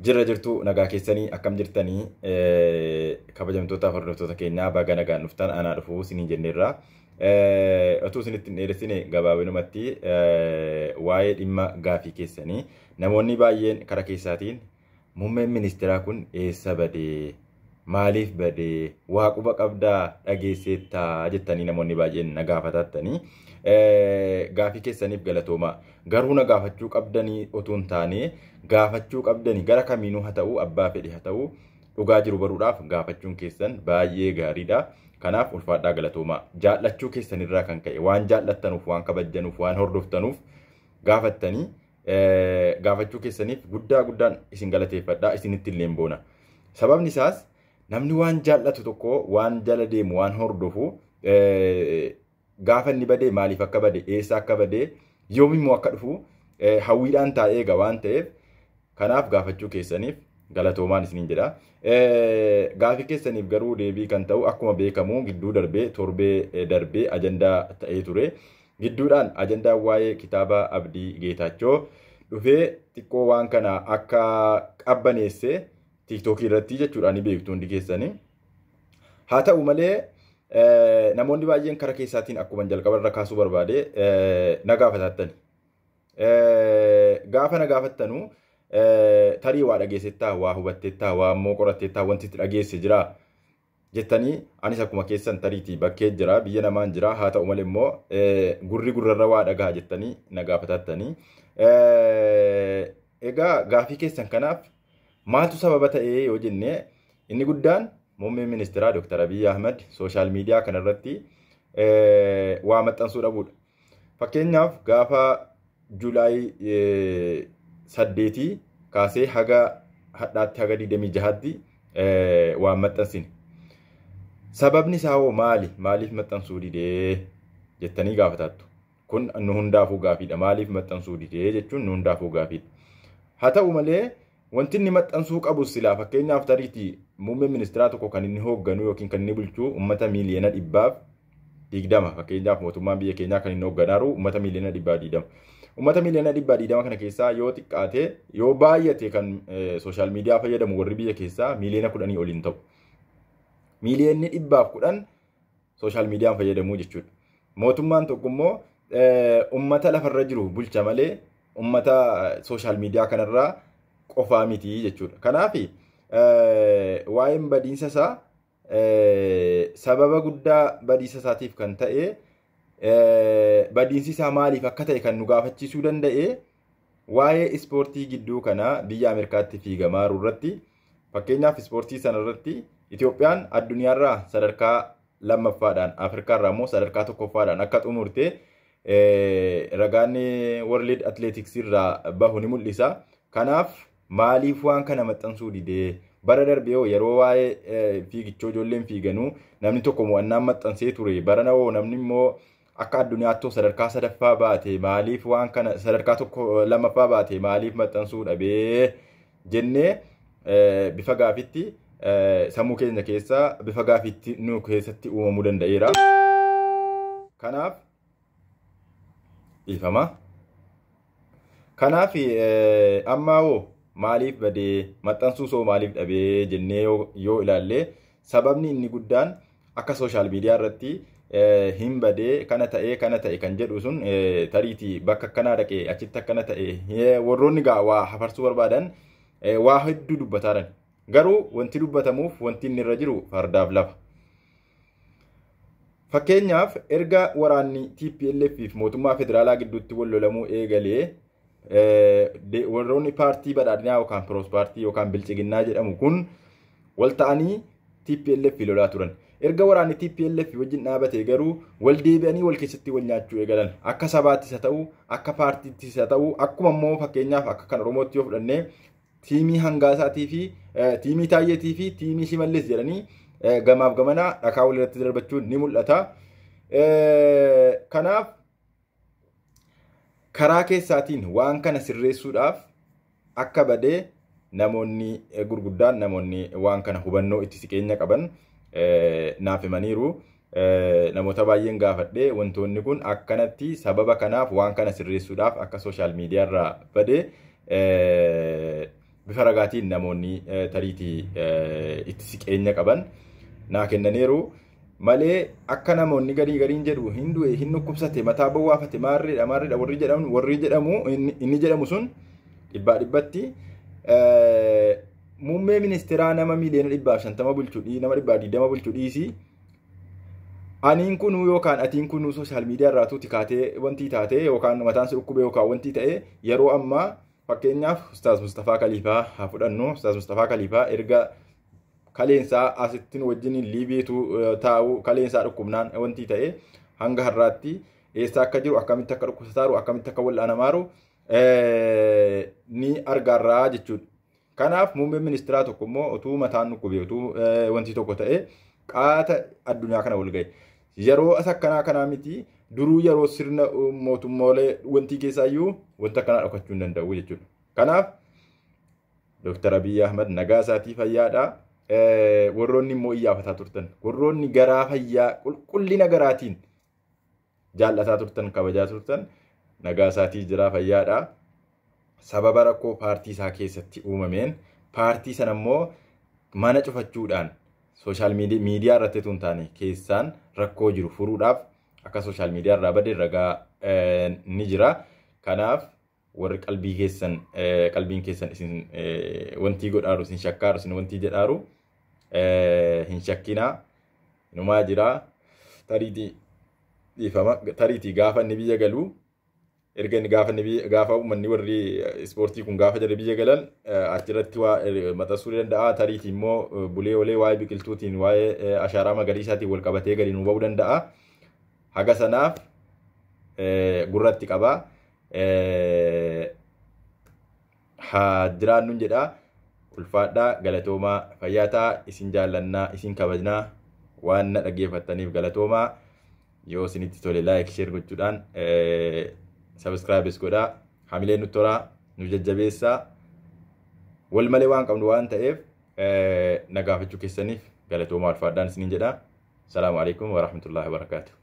Jirra jirtu, nagaa keessanii, akkam jirtanii? Kabajamtoota hordoftoota keenyaa, baga nagaan dhuftan, anaa dhufuu isiniin jenneerra. Otuu isinitti hin dheeressine, gabaabinumatti waa'ee dhimma gaafii keessanii, namoonni baay'een karaa keessaatiin muummeen ministeeraa kun eessa badee, maaliif badee, waa quba qabdaa, dhageesseettaa jettanii namoonni baay'een na gaafatattanii, gaafii keessaniif galatooma. Garuu na gaafachuu qabdanii otuu hin taane, gaafachuu qabdanii gara kamiinuu haa ta'u, abbaa fedhe haa ta'u, dhugaa jiru baruudhaaf gaafachuun keessan baay'ee gaariidha. Kanaaf ulfaadhaa, galatooma. Jaallachuu keessanirraa kan ka'e, waan jaallattanuuf, waan kabajjanuuf, waan hordoftanuuf gaafattanii, gaafachuu keessaniif guddaa guddaan isin galateeffadha, isinitti illee boona. Sababni isaas namni waan jaallatu tokko, waan jala deemu, waan hordofu, gaafa inni badee maaliif akka bade, eessa akka badee, yoomimmoo akka dhufu hawwiidhaan taa'ee eega waan ta'eef, kanaaf gaafachuu keessaniif galatoomaan isiniin jedha. Gaafii keessaniif garuu deebii kan ta'u, akkuma beekamu gidduu darbee, torbee darbee ajandaa ta'ee ture. Gidduudhaan ajandaan waa'ee kitaaba Abdii Geetaachoo dhufee xiqqoo waan kana akka qabbaneesse TikTokii irratti jechuudha ni beektu hundi keessanii. Haa ta'u malee, namoonni baay'een karaa keessaatiin akkuma jalqaba irra kaasuu barbaade na gaafattani. Gaafa na gaafattanuu, tarii waa dhageessettaa, waa hubatteettaa, waa immoo qoratteettaa, wanti itti dhageesse jira jettanii, anis akkuma keessan tariitii bakkee jira, biyya namaan jira, haa ta'u malee immoo gurri gurrarra waa dhagaa jettanii na gaafatattanii. Egaa gaafii keessan kanaaf maaltu sababa ta'ee yoo jenne, inni guddaan muummeen ministeeraa Dr. Abiy Ahmad social media kanarratti waa maxxansuu dhabuudha. Fakkeenyaaf gaafa July 8 kaasee haga hadhaatti, haga 26tti waan maxxansine. Sababni isaa hoo maali? Maaliif maxxansuu didee jettanii gaafatattu. Kun nu hundaafuu gaafiidha. Maaliif maxxansuu didee jechuun nu hundaafuu gaafiidha. Haa ta'u malee, wanti inni maxxansuu qabu silaa, fakkeenyaaf tariitii muummeen ministeeraa tokko kan inni hoogganu yookiin kan inni bulchu uummata miiliyoona 120, fakkeenyaaf mootummaan biyya keenyaa kan inni hoogganaaru uummata miiliyoona 120. Uummata miiliyoona 120 kana keessaa yoo xiqqaate, yoo baay'ate, kan social media fayyadamu warri biyya keessaa miiliyoona 10 oliin ta'u. Miiliyoonni 110 social mediaan fayyadamuu jechuudha. Mootummaan tokko immoo uummata lafarra jiru bulcha malee uummata social media kanarraa qofaa miti jechuudha. Kanaaf waa'een badiinsa isaa, sababa guddaa badiinsa isaatiif kan ta'e, badiinsi isaa maaliif akka ta'e kan nu gaafachiisuu danda'e, waa'ee ispoortii gidduu kana biyya Ameerikaatti fiigamaa jiru irratti, fakkeenyaaf ispoortii sana irratti Itoophiyaan addunyaarraa sadarkaa lammaffaadhaan, Afrikaarraa immoo sadarkaa tokkoffaadhaan akka xumurte ragaan World Athletics irraa bahu ni mul'isa. Kanaaf maaliif waan kana maxxansuu didee? Bara darbee hoo yeroo waa'ee fiigichoo ijoolleen fiiganuu namni tokko mo'annaan maxxansee ture, barana hoo namni immoo akka addunyaatti sadarkaa sadaffaa baate, maaliif waan kana, sadarkaa tokko lammaffaa baate, maaliif maxxansuu dhabee jennee bifa gaafitti sammuu keenya keessa bifa gaafitti nu keessatti uumamuu danda'eera. Kanaaf dhiifama. Kanaaf amma hoo maaliif badee, maxxansuu soo maaliif dhabee jennee yoo ilaalle, sababni inni guddaan akka social media irratti hin badee, kana ta'ee, kana ta'e kan jedhu sun, tariitii bakka akkanaa dhaqee, achitti akkana ta'e, warroonni gaa waa hafarsuu barbaadan waa hedduu dubbataaran. Garuu wanti dubbatamuuf wanti inni irra jiru fardaaf lafa. Fakkeenyaaf erga waraanni TPLF fi mootummaa federaalaa gidduutti wal lolamuu eegalee, warroonni paartii badhaadhinaa yookaan Piroos paartii yookaan Bilchiginnaa jedhamu kun wal ta'anii TPLF lolaa turan. Erga waraanni TPLF wajjin dhaabate garuu wal deebi'anii wal keessatti wal nyaachuu eegalan. Akka sabaattis haa ta'u, akka paartiittis haa ta'u, akkuma immoo fakkeenyaaf akka kan Oromootti yoo fudhannee, tiimii Hangaasaatii fi tiimii Taayyeetii fi tiimii Shimallis jedhanii gamaaf gamanaa dhakaa walirratti darbachuun ni mul'ata. Kanaaf karaa keessaatiin waan kana sirreessuudhaaf akka badee namoonni gurguddaan, namoonni waan kana hubannoo itti siqeenya qaban naaf himaniiru. Namoota baay'een gaafadhee, wantoonni kun akkanatti sababa kanaaf waan kana sirreessuudhaaf akka social media irraa badee bifa Bifa ragaatiin namoonni tariitii itti siqeenya qaban naa kennaniiru. Malee akka namoonni garii gariin jedhu hin du'e, hin dhukkubsate, mataa bowwaafate, maarreedha maarreedha warri jedhamu, warri jedhamu inni jedhamu sun dhibbaa dhibbatti muummee ministeeraa nama 150,000,000 bulchu, nama 120 bulchu dhiisii, aniin kunuu yookaan atiin kunuu social media irraa tuuti kaatee wanti taatee yookaan mataan si dhukkube yookaan wanti ta'e. Yeroo ammaa fakkeenyaaf Ustaaz Mustafaa Kaliifaa haa fudhannu. Ustaaz Mustafaa Kaliifaa erga kaleensaa asittiin wajjin Liibiitu taa'u kaleensaa dhukkubnaan wanti ta'e, hanga har'aatti eessa akka jiru, akkamitti akka dhukkubsataaru, akkamitti akka wal'aanamaaru ni argaarraa jechuudha. Kanaaf muummeen ministeeraa tokko immoo utuu mataan dhukkube, utuu wanti tokko ta'e, qaata addunyaa kana wal ga'e. Yeroo as akkanaa kanaa miti, duruu yeroo sirna mootummoolee wanti keessaayyuu wanta akkanaa dhokachuu hin danda'u jechuudha. Kanaaf Dooktar Abiyyi Ahmad nagaa isaatii, fayyaadha. Warroonni immoo iyyaafataa turtan, warroonni garaa fayyaa qulqullina garaatiin jaallataa turtan, kabajaa turtan, nagaa isaatii jira, fayyaadha. Sababa rakkoo paartii isaa keessatti uumameen paartii sana immoo mana cufachuudhaan social media irratti utuu hin taane keessaan rakkoo jiru furuudhaaf akka social media irraa bade ragaa ni jira. Kanaaf warri qalbii keessan, qalbiin keessan isin wantii godhaaru, isin shakkaaru, isin wantii jedhaaru, hin shakkinaa, inumaa jira. Tariitii, dhiifama, tariitii gaafa inni biyya galu, erga inni gaafa inni biyya, gaafa uummanni warri ispoortii kun gaafa jara biyya galan achirratti waa maxxansuu danda'a. Tariitii immoo bulee olee waa'ee biqiltuutiin, waa'ee ashaaraa magariisaatiin wal qabatee gadi nuu ba'uu danda'a. Haga sanaaf gurratti qabaa. Haa jiraannuun jedhaa. Ulfaadhaa, galatoomaa, fayyaa ta'aa. Isin jaallannaa, isin kabajnaa. Waan na dhaggeeffattaniif galatoomaa. Yoo isinitti tole like, share gochuudhaan subscribe godhaa. Hamilee nu toraa, nu jajjabeessaa. Wal malee waan qabnu waan ta'eef na gaafachuu keessaniif galatoomaa, ulfaadhaan isiniin jedhaa. Salaamu alaikum wa rahmatullahi wa barakaatuh.